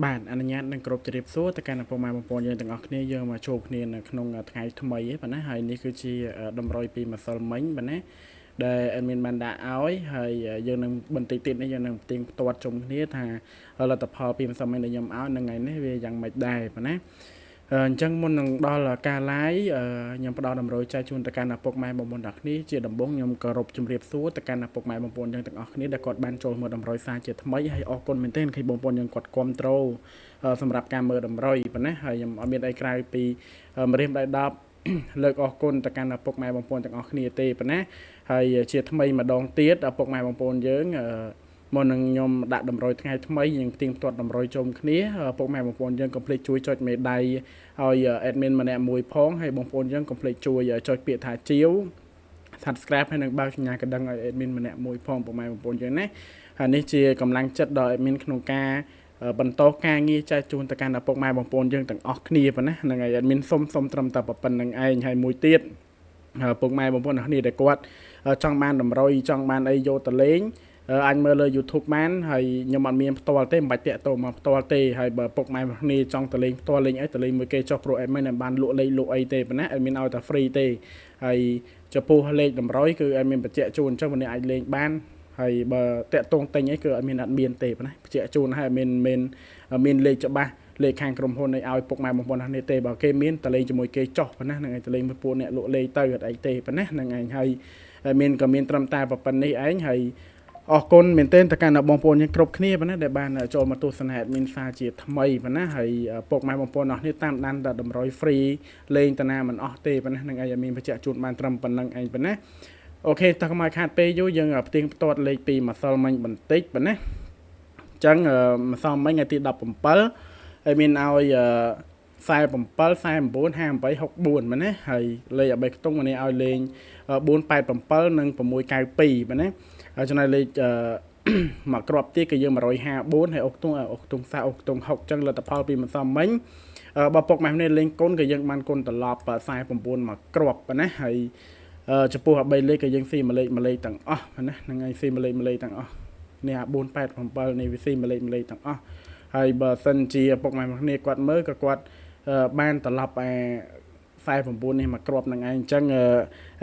បាទអនុញ្ញាតនឹងគ្រប់ជម្រាបសួរទៅកាន់ឪពុកម៉ែបងប្អូនយើងទាំងអស់គ្នាយើងមកជួបគ្នានៅក្នុងថ្ងៃថ្មីឯបាទណាហើយនេះគឺជាតម្រុយពីម្សិលមិញបាទណាដែល admin បានដាក់ឲ្យហើយយើងនឹងបន្តិចទៀតនេះយើងនឹងផ្ទៀងផ្ទាត់ជុំគ្នាថាលទ្ធផលពីម្សិលមិញដែលខ្ញុំឲ្យនៅថ្ងៃនេះវាយ៉ាងម៉េចដែរបាទណាអញ្ចឹងមុននឹងដល់ការ live ខ្ញុំផ្ដល់តម្រុយចែកជូនទៅកាន់ឪពុកម៉ែបងប្អូនទាំងគ្នាជាដំបូងខ្ញុំគោរពជម្រាបសួរទៅកាន់ឪពុកម៉ែបងប្អូនយើងទាំងអស់គ្នាដែលគាត់បានចូលមើលតម្រុយសារជាថ្មីហើយអរគុណមែនទែនឃើញបងប្អូនយើងគាត់គ្រប់ត្រូលសម្រាប់ការមើលតម្រុយប៉ុណ្ណាហើយខ្ញុំអត់មានអីក្រៅពីម្រាមដៃ10លើកអរគុណទៅកាន់ឪពុកម៉ែបងប្អូនទាំងអស់គ្នាទេប៉ុណ្ណាហើយជាថ្មីម្ដងទៀតឪពុកម៉ែបងប្អូនយើងមុននឹងខ្ញុំដាក់តម្រុយថ្ងៃថ្មីយើងផ្ទៀងផ្ទាត់តម្រុយជុំគ្នាពុកម៉ែបងប្អូនយើងកុំភ្លេចជួយចុចមេដៃឲ្យ admin ម្នាក់មួយផងហើយបងប្អូនយើងកុំភ្លេចជួយចុចពាក្យថាជាវ subscribe ហើយនឹងបើកសញ្ញាកណ្ដឹងឲ្យ admin ម្នាក់មួយផងពុកម៉ែបងប្អូនយើងណាហើយនេះជាកម្លាំងចិត្តដល់ admin ក្នុងការបន្តការងារចែកជូនទៅកាន់ឪពុកម៉ែបងប្អូនយើងទាំងអស់គ្នាប៉ុណ្ណាហ្នឹងហើយ admin សុំសុំត្រឹមតែប៉ុណ្្នឹងឯងហើយមួយទៀតពុកម៉ែបងប្អូនទាំងគ្នាដែលគាត់ចង់បានតម្រុយចង់បានអីយកទៅលេងអាចមើលលើ YouTube បានហើយខ្ញុំអត់មានផ្ទាល់ទេមិនបាច់តាក់ទងមកផ្ទាល់ទេហើយបើពុកម៉ែបងគ្នាចង់ទៅលេងផ្ទាល់លេងអីទៅលេងមួយគេចុះ Pro admin មិនបានលក់លេខលក់អីទេប៉ុណ្ណា admin ឲ្យតែ free ទេហើយចំពោះលេខតម្រុយគឺ admin បញ្ជាក់ជូនអញ្ចឹងអ្នកអាចលេងបានហើយបើតាក់ទងទិញអីគឺអត់មានអត់មានទេប៉ុណ្ណាបញ្ជាក់ជូនហើយមានមានមានលេខច្បាស់លេខខាងក្រុមហ៊ុននេះឲ្យពុកម៉ែបងប្អូននេះទេបើគេមានតលេងជាមួយគេចោះប៉ុណ្ណាហ្នឹងឯងតលេងមួយពួកអ្នកលក់លេខទៅអត់អីទេប៉ុណ្ណាហ្នឹងឯងហើយមានក៏មានត្រឹមតែប៉ុណ្្នេះឯងហើយអរគុណមែនទែនទៅកាន់បងប្អូនយើងគ្រប់គ្នាប៉ុណ្ណាដែលបានចូលមកទស្សនា admin សារជាថ្មីប៉ុណ្ណាហើយពុកម៉ែបងប្អូនអស់គ្នាតាមដានតែតម្រុយ free លេងតាណាមិនអស់ទេប៉ុណ្ណានឹងឯងមានបញ្ជាក់ជូនបានត្រឹមប៉ុណ្្នឹងឯងប៉ុណ្ណាOK តោះកុំឲ្យខាតពេលយូរយើងផ្ទៀងផ្ទាត់លេខពីម្សិលមិញបន្តិចប៉ុណ្ណាអញ្ចឹងម្សិលមិញថ្ងៃទី17ហើយមានឲ្យ47 49 58 64មែនណាហើយលេខឲ្យ3ខ្ទង់ម្នេះឲ្យលេង487និង692មែនណាហើយចំណែកលេខមកគ្រាប់ទៀតគឺយើង154ហើយអុកទងអុកទងសាអុកទង6អញ្ចឹងលទ្ធផលពីម្សិលមិញបើពុកម៉ែនេះលេងគុណក៏យើងបានគុណត្រឡប់49មកគ្រាប់ណាហើយចំពោះអា3លេខក៏យើងស៊ីមួយលេខមួយលេខទាំងអស់ណាហ្នឹងហើយស៊ីមួយលេខមួយលេខទាំងអស់នេះអា487នេះវាស៊ីមួយលេខមួយលេខទាំងអស់ហើយបើសិនជាពុកម៉ែគ្នាគាត់មើលក៏គាត់បានត្រឡប់អា49នេះមកគ្រាប់នឹងឯងអញ្ចឹង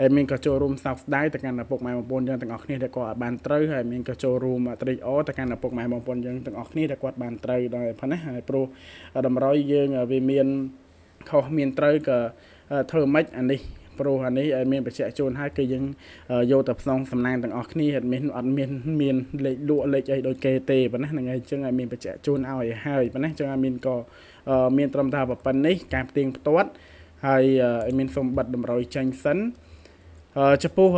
ហើយមានក៏ចូលរួមសោកស្ដាយទៅកាន់ឪពុកម៉ែបងប្អូនយើងទាំងអស់គ្នាដែលគាត់អាចបានត្រូវហើយមានក៏ចូលរួមត្រេកអរទៅកាន់ឪពុកម៉ែបងប្អូនយើងទាំងអស់គ្នាដែលគាត់បានត្រូវដែរប៉ុណ្ណាហើយព្រោះតម្រុយយើងវាមានខុសមានត្រូវក៏ធ្វើម៉េចអានេះព្រោះអានេះមានបញ្ជាក់ជូនហើយគឺយើងយកទៅផ្សងសំណាងទាំងអស់គ្នាអត់មានអត់មានមានលេខលក់លេខអីដូចគេទេប៉ុណ្ណាហ្នឹងហើយអញ្ចឹងឲ្យមានបញ្ជាក់ជូនឲ្យហើយប៉ុណ្ណាអញ្ចឹងឲ្យមានក៏មានត្រឹមតែប៉ុណ្្នេះការផ្ទៀងផ្ទាត់ហើយមានសុំបិទតម្រុយចេញសិនចំពោះ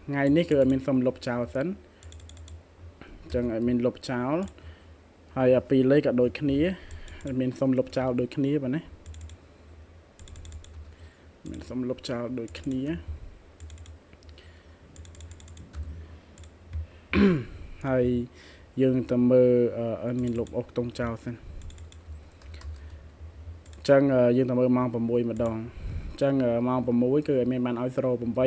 ថ្ងៃនេះគឺឲ្យមានសុំលុបចោលសិនអញ្ចឹងឲ្យមានលុបចោលហើយអាពីរលេខក៏ដូចគ្នាឲ្យមានសុំលុបចោលដូចគ្នាបាទណាមានសុំលុបចោលដូចគ្នាហើយយើងទៅមើលឲ្យមានលុបអុសខ្ទង់ចោលសិនចឹងយើងទៅមើលម៉ោង6ម្ដងអញ្ចឹងម៉ោង6គឺឲ្យមានបានឲ្យ08 06 16 19 017 030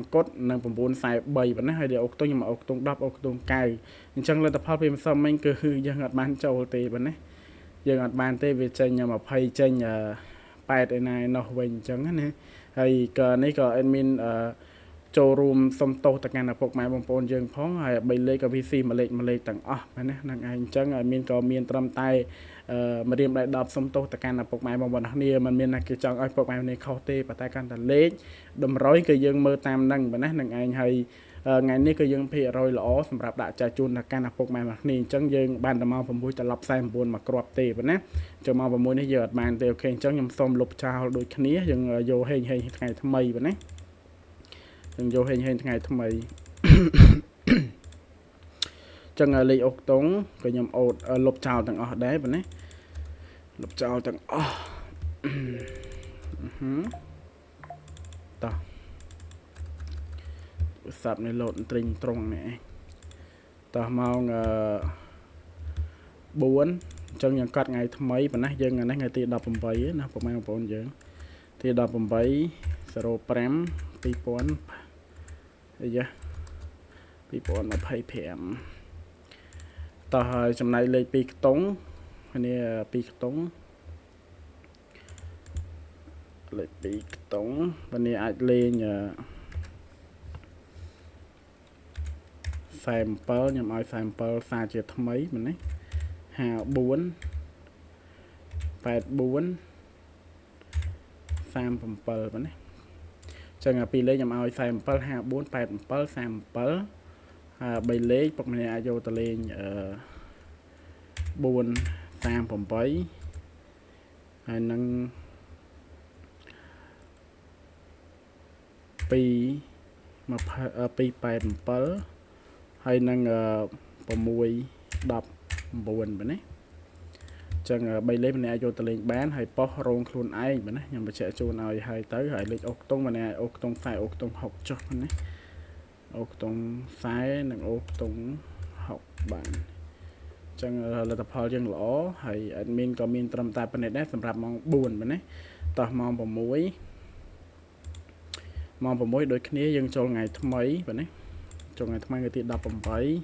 130កុដនិង943ប៉ុណ្ណាហើយអូខ្ទង់ខ្ញុំអូខ្ទង់10អូខ្ទង់9អញ្ចឹងលទ្ធផលពីម្សិលមិញគឺយើងអត់បានចូលទេប៉ុណ្ណាយើងអត់បានទេវាចេញ20ចេញ8ឯណាឯណោះវិញអញ្ចឹងណាហើយក៏នេះក៏ admin អឺចូលរួមសុំទោសទៅកាន់ឪពុកម៉ែបងប្អូនយើងផងហើយ3លេខក៏ VC មួយលេខមួយលេខទាំងអស់ណាហ្នឹងឯងអញ្ចឹងឲ្យមានក៏មានត្រឹមតែម្រាមដៃ10សុំទោសទៅកាន់ឪពុកម៉ែបងប្អូនគ្នាមិនមានណាគេចង់ឲ្យពុកម៉ែនេះខុសទេប៉ុន្តែកាន់តែលេខតម្រុយគឺយើងមើលតាមហ្នឹងបើណាហ្នឹងឯងហើយថ្ងៃនេះគឺយើងភាគរយល្អសម្រាប់ដាក់ចែកជូនដល់កាន់ឪពុកម៉ែមកគ្នាអញ្ចឹងយើងបានតែម៉ោង6ត្រឡប់49មកគ្រាប់ទេប៉ុណ្ណាចូលម៉ោង6នេះយើងអត់បានទេOK អញ្ចឹងខ្ញុំសូមលុបចោលដូចគ្នាយើងយកហេងហេងថ្ងៃថ្មីប៉ុណ្ណាយើងយកហេងហេងថ្ងៃថ្មីចឹងលេខអុកតុងក៏ខ្ញុំអូតលុបចោលទាំងអស់ដែរប៉ុណ្ណាលុបចោលទាំងអស់តោះទូរស័ព្ទនេះលោតទ្រិញត្រង់នេះតោះម៉ោងអឺ4អញ្ចឹងយើងកត់ថ្ងៃថ្មីប៉ុណ្ណាយើងថ្ងៃនេះថ្ងៃទី18ណាពុកម៉ែបងប្អូនយើងទី18 05 2000អាយ៉ា 2025តោះហើយចំណែកលេខ2ខ្ទង់នេះ2ខ្ទង់លេខ2ខ្ទង់បើនេះអាចលេង47ខ្ញុំឲ្យ47សារជាថ្មីមែនទេ54 84 37បាទណាចឹងអាពីរលេខខ្ញុំឲ្យ47 54 87 37ហើយ3លេខពុកម្នាក់អាចយកទៅលេងអឺ4 38ហើយនឹង2 20 287ហើយនឹង6 19បាទណាចឹង3លេខម្នាក់អាចយកទៅលេងបានហើយប៉ុសរងខ្លួនឯងបាទណាខ្ញុំបញ្ជាក់ជូនឲ្យហើយទៅហើយលេខអូខ្ទង់ម្នាក់អូខ្ទង់40អូខ្ទង់60ចុះណាអូខ្ទង់40និងអូខ្ទង់60បានចឹងលទ្ធផលយើងល្អហើយ admin ក៏មានត្រឹមតែប៉ុណ្ណេះដែរសម្រាប់ម៉ោង4បាទណាតោះម៉ោង6ម៉ោង6ដូចគ្នាយើងចូលថ្ងៃថ្មីបាទណាចូលថ្ងៃថ្មីថ្ងៃទី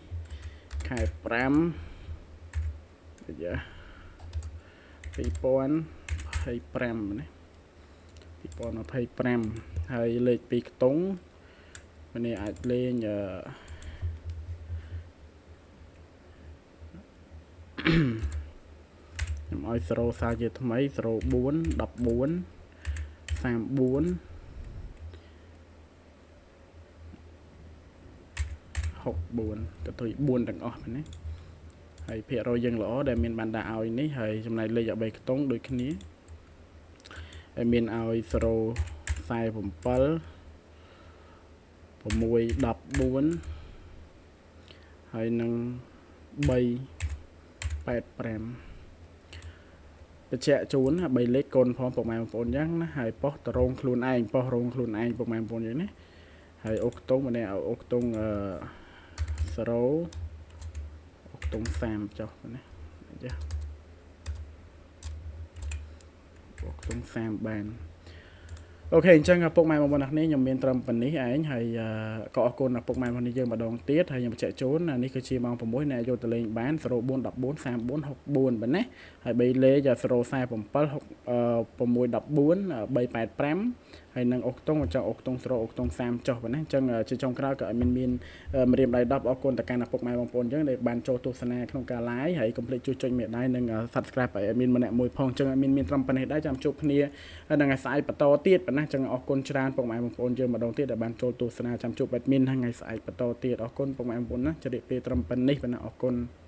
18ខែ5អាយ៉ា2025ណា2025ហើយលេខ2ខ្ទង់ម្នាក់អាចលេងអឺខ្ញុំឲ្យ0សារជាថ្មី04 14 34 64កតុយ4ទាំងអស់ណាហើយភាគរយយើងល្អដែលមានបានដាក់ឲ្យនេះហើយចំណែកលេខ3ខ្ទង់ដូចគ្នាហើយមានឲ្យ0 47 6 14ហើយនឹង3 85បញ្ជាក់ជូន3លេខកូនផងពុកម៉ែបងប្អូនយ៉ាងណាហើយប៉ុសតរងខ្លួនឯងប៉ុសរងខ្លួនឯងពុកម៉ែបងប្អូនយ៉ាងណាហើយអូខ្ទង់ម្នាក់អូខ្ទង់អឺ0អូខ្ទង់30ចុះណាចាអូខ្ទង់30បាន OK អញ្ចឹងពុកម៉ែបងប្អូនអ្នកនេះខ្ញុំមានត្រឹមប៉ុណ្នេះឯងហើយក៏អរគុណពុកម៉ែបងប្អូននេះយើងម្ដងទៀតហើយខ្ញុំបញ្ជាក់ជូននេះគឺជាម៉ោង6អ្នកយកទៅលេងបាន04 14 34 64បាទណាហើយ3លេខ047 6 14 385ហើយនឹងអុកតុងចង់អុកតុង0អុកតុង30ចុះបាទណាអញ្ចឹងជាចុងក្រោយក៏ឲ្យមានម្រាមដៃ10អរគុណទៅកាន់ពុកម៉ែបងប្អូនអញ្ចឹងដែលបានចូលទស្សនាក្នុងការ live ហើយកុំភ្លេចជួយចុចមេដៃនិង subscribe ឲ្យមានម្នាក់មួយផងអញ្ចឹងឲ្យមានត្រឹមប៉ុណ្ណេះដែរចាំជួបគ្នានឹងថ្ងៃស្អែកបន្តទៀតបាទណាអញ្ចឹងអរគុណច្រើនពុកម៉ែបងប្អូនយើងម្ដងទៀតដែលបានចូលទស្សនាចាំជួប admin ថ្ងៃស្អែកបន្តទៀតអរគុណពុកម៉ែបងប្អូនណាជម្រាបលាត្រឹមប៉ុណ្ណេះបាទណាអរគុណ។